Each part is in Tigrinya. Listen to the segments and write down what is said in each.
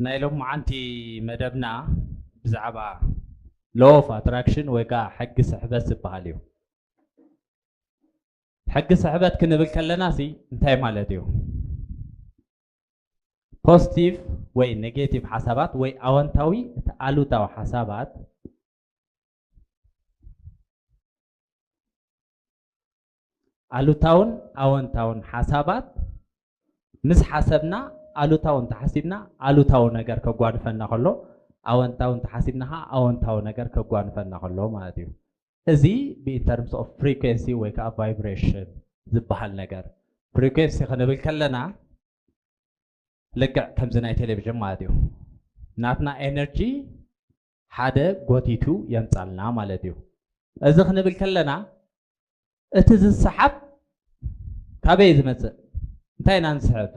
ናይ ሎማዓንቲ መደብና ብዛዕባ law of attraction ወይ ከዓ ሕጊ ስሕበት ዝበሃል እዩ። ሕጊ ስሕበት ክንብል ከለና ሲ እንታይ ማለት እዩ? ፖዚቲቭ ወይ ኔጌቲቭ ሓሳባት ወይ ኣወንታዊ እቲ ኣሉታዊ ሓሳባት፣ ኣሉታውን ኣወንታውን ሓሳባት ምስ ሓሰብና፣ ኣሉታዊ እንተሓሲብና ኣሉታዊ ነገር ከጓንፈና ከሎ፣ ኣወንታዊ እንተሓሲብና ከዓ ኣወንታዊ ነገር ከጓንፈና ከሎ ማለት እዩ። እዚ ብ in terms of frequency ወይ ከዓ vibration ዝበሃል ነገር። ፍሪኩንሲ ክንብል ከለና ልክዕ ከምዚ ናይ ቴሌቪዥን ማለት እዩ። ናትና ኤነርጂ ሓደ ጎቲቱ የምጻልና ማለት እዩ። እዚ ክንብል ከለና እቲ ዝሰሓብ ካበይ ዝመጽእ? እንታይ ኢና ንስሕብ?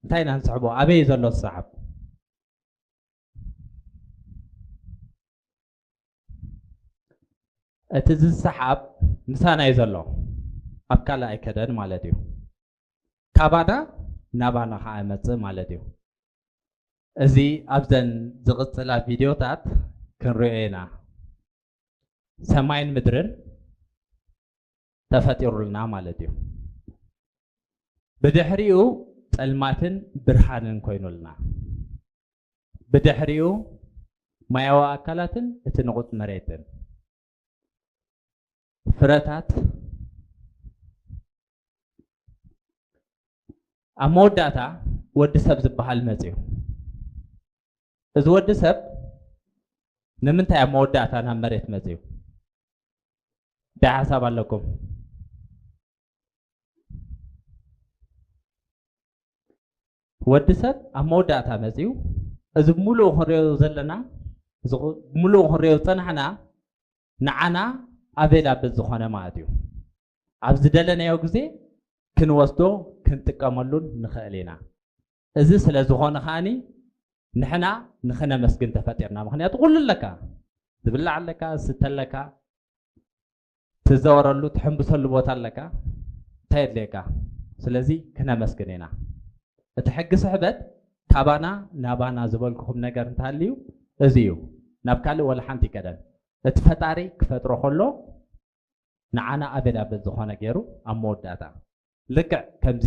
እንታይ ኢና ንስሕቦ? ኣበይ ዘሎ ዝሰሓብ? እቲ ዝሰሓብ ምሳና እዩ ዘሎ፣ ኣብ ካልእ ኣይከደን ማለት እዩ። ካባና ናባና ከዓ ይመጽእ ማለት እዩ። እዚ ኣብዘን ዝቕጽላ ቪድዮታት ክንሪኦ ኢና። ሰማይን ምድርን ተፈጢሩልና ማለት እዩ። ብድሕሪኡ ጸልማትን ብርሃንን ኮይኑልና። ብድሕሪኡ ማያዊ ኣካላትን እቲ ንቑጽ መሬትን ፍረታት ኣብ መወዳእታ ወዲ ሰብ ዝበሃል መጽዩ። እዚ ወዲ ሰብ ንምንታይ ኣብ መወዳእታ ናብ መሬት መጽዩ? እንታይ ሓሳብ ኣለኩም? ወዲ ሰብ ኣብ መወዳእታ መጽዩ፣ እዚ ብምሉኡ ክንሪኦ ዘለና፣ እዚ ቁ-፣ ብምሉኡ ክንሪኦ ዝጸናሕና ንዓና ኣቬላብል ዝኾነ ማለት እዩ። ኣብ ዝደለናዮ ግዜ ክንወስዶ ክንጥቀመሉን ንኽእል ኢና። እዚ ስለ ዝኾነ ከኣኒ ንሕና ንኽነመስግን ተፈጢርና። ምኽንያቱ ኩሉ ኣለካ፣ ዝብላዕ ኣለካ፣ ዝስተ ኣለካ፣ ትዘወረሉ ትሕንብሰሉ ቦታ ኣለካ፣ እንታይ የድልየካ? ስለዚ ክነመስግን ኢና። እቲ ሕጊ ስሕበት ካባና ናባና ዝበልኩኹም ነገር እንተሃልዩ እዚ እዩ። ናብ ካልእ ወላ ሓንቲ ይከደን። እቲ ፈጣሪ ክፈጥሮ ከሎ ንዓና ኣቬላብል ዝኾነ ገይሩ ኣብ መወዳእታ ልክዕ ከምዚ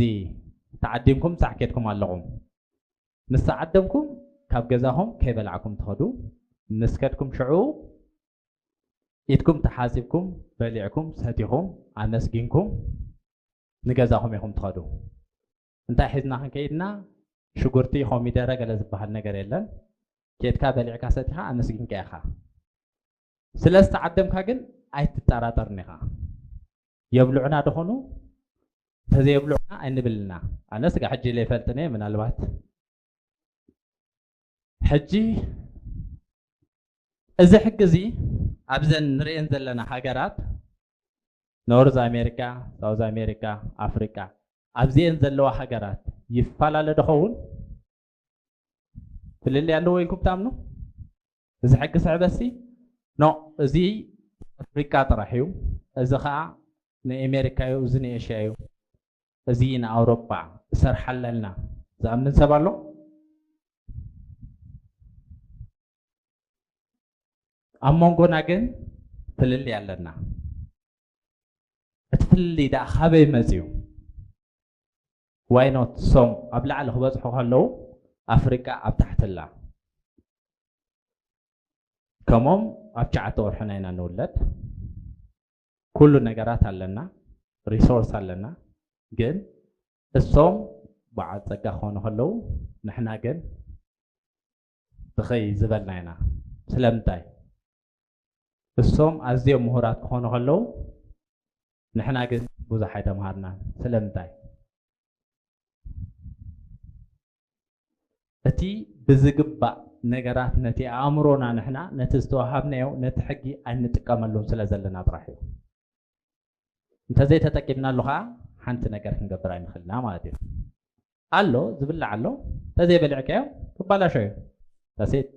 ተዓዲምኩም ሳዕ ኬድኩም ኣለኹም። ምስ ተዓደምኩም ካብ ገዛኹም ከይበላዕኩም ትኸዱ። ምስ ከድኩም ሽዑ ኢድኩም ተሓጺብኩም፣ በሊዕኩም፣ ሰቲኹም፣ ኣመስጊንኩም ንገዛኹም ኢኹም ትኸዱ። እንታይ ሒዝና ክንከይድና? ሽጉርቲ፣ ኮሚደረ፣ ገለ ዝበሃል ነገር የለን። ኬድካ በሊዕካ ሰቲኻ ኣመስጊንካ ኢኻ። ስለ ዝተዓደምካ ግን ኣይትጠራጠርን ኢኻ። የብልዑና ደኾኑ? እንተዘየብልዑና ኣይንብልና። ኣነ ስጋ ሕጂ ኢለ ይፈልጥን እየ፣ ምናልባት ሕጂ እዚ ሕጊ እዚ ኣብዘን ንርእየን ዘለና ሃገራት፣ ኖርዝ ኣሜሪካ፣ ሳውዝ ኣሜሪካ፣ ኣፍሪቃ፣ ኣብዚኤን ዘለዋ ሃገራት ይፈላለ ዶ ኸውን? ፍልልይ ኣለዎ ኢልኩም ትኣምኑ? እዚ ሕጊ ስሕበትሲ? ኖ፣ እዚ ኣፍሪቃ ጥራሕ እዩ። እዚ ኸኣ ንኣሜሪካ እዩ፣ እዚ ንኤሽያ እዩ፣ እዚ ንኣውሮጳ እሰርሓለልና ዝኣምን ሰብ ኣሎ? ኣብ መንጎና ግን ፍልልይ ኣለና። እቲ ፍልልይ ደኣ ካበይ መጽዩ? ዋይ ኖት ሶም ኣብ ላዕሊ ክበጽሑ ከለዉ ኣፍሪቃ ኣብ ታሕቲ ኣላ። ከምኦም ኣብ ትሽዓተ ወርሕና ኢና ንውለድ። ኩሉ ነገራት ኣለና፣ ሪሶርስ ኣለና። ግን እሶም በዓል ጸጋ ክኾኑ ከለዉ ንሕና ግን ብኸይ ዝበልና ኢና። ስለምንታይ? እሶም ኣዝዮም ምሁራት ክኾኑ ከለዉ ንሕና ግን ብዙሕ ኣይተምሃርናን። ስለምንታይ? እቲ ብዝግባእ ነገራት ነቲ ኣእምሮና ንሕና ነቲ ዝተዋሃብናዮ ነቲ ሕጊ ኣይንጥቀመሉን ስለ ዘለና ጥራሕ እዩ። እንተዘይተጠቂምናሉ ኸዓ ሓንቲ ነገር ክንገብር ኣይንኽእልና ማለት እዩ። ኣሎ፣ ዝብላዕ ኣሎ፣ እንተዘይበሊዕካዮ ክባላሾ እዩ። ተሴት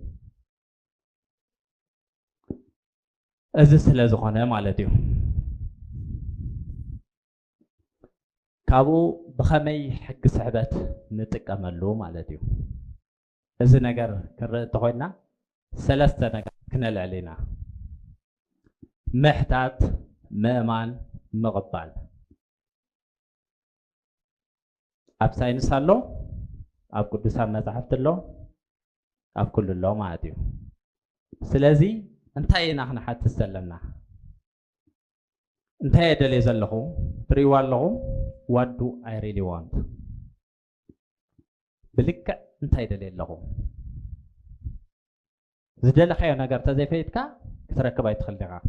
እዚ ስለ ዝኾነ ማለት እዩ። ኣብኡ ብኸመይ ሕጊ ስሕበት ንጥቀመሉ ማለት እዩ። እዚ ነገር ክንርኢ እንተኾይና ሰለስተ ነገር ክነልዕል ኢና። ምሕታት፣ ምእማን፣ ምቕባል። ኣብ ሳይንስ ኣሎ፣ ኣብ ቅዱሳን መጻሕፍቲ ኣሎ፣ ኣብ ኩሉ ኣሎ ማለት እዩ። ስለዚ እንታይ ኢና ክንሓትት ዘለና? እንታይ እየ ደልየ ዘለኹ? ትርእይዋ ኣለኹም? What do I really want? ብልክዕ እንታይ ደልየ ኣለኹ? ዝደለኻዮ ነገር ተዘይፈይድካ ክትረክብ ኣይትኽእል ዲኻ?